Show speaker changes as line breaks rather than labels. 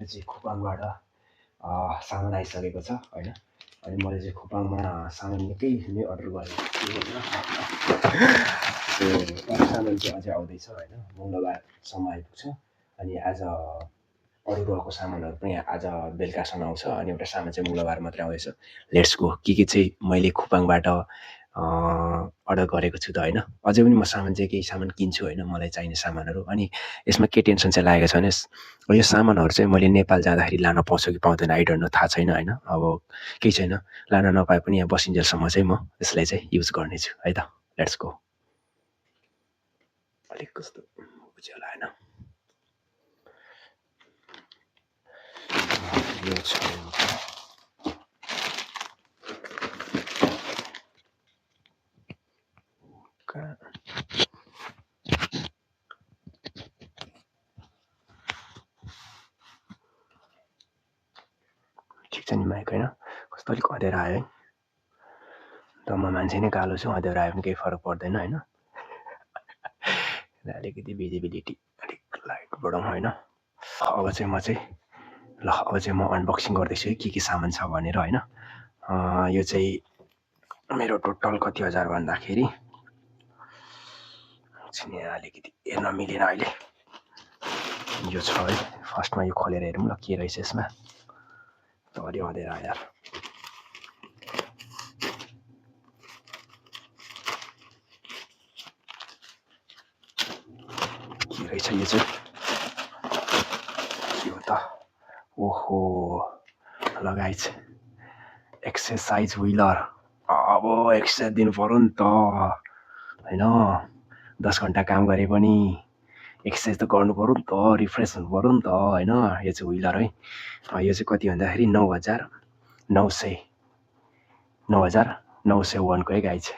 चाहिँ खुपाङबाट सामान आइसकेको छ हैन। अनि मैले चाहिँ खुपाङमा सामान निकै नै अर्डर गरेको छु हैन। सामान चाहिँ अझै आउँदैछ हैन, मङ्गलबारसम्म आइपुग्छ। अनि आज अरू रहेको सामानहरू पनि आज बेलुकासम्म आउँछ। अनि एउटा सामान चाहिँ मङ्गलबार मात्रै आउँदैछ। Let's go. के चाहिँ मैले खुपाङबाट अर्डर गरेको छु त हैन। अझै पनि म सामान चाहिँ केही सामान किन्छु हैन, मलाई चाहिने सामानहरू। अनि यसमा के टेन्सन चाहिँ लागेको छ भने यो सामानहरू चाहिँ मैले नेपाल जाँदाखेरि लान पाउँछु कि पाउँदैन आई डोन्ट नो, थाहा छैन हैन। अब केही छैन, लान नपाए पनि यहाँ बसिन्जेलसम्म चाहिँ म यसलाई चाहिँ युज गर्नेछु है त। Let's go. अलिक कस्तो बुझ्यो होला हैन। यो छ ठिक छ नि माइक हैन। कस्तो अलिक अँध्यारो आयो है। त म मान्छे नै कालो छु, अँध्यारो आयो भने केही फरक पर्दैन हैन। अलिकति भिजिबिलिटी अलिक लाइट बढाउँ हैन। अब चाहिँ म अनबक्सिङ गर्दैछु के सामान छ भनेर हैन। यो चाहिँ मेरो टोटल कति हजार भन्दाखेरि अलिकति हेर्न मिलेन अहिले। यो छ है, फर्स्टमा यो खोलेर हेरौँ ल के रहेछ यसमा। अलि अँध्यारो आयो यार। के रहेछ यो चाहिँ, यो त ओहो ल गाइज, एक्सरसाइज व्हिलर। अब एक्सर्साइज दिनु पर्यो नि त हैन। 10 घन्टा काम गरे पनि एक्सर्साइज त गर्नु पर्यो नि त, रिफ्रेस हुनु पर्यो नि त हैन। यो चाहिँ व्हिलर है। यो चाहिँ कति भन्दाखेरि 9,901 को है गाइज।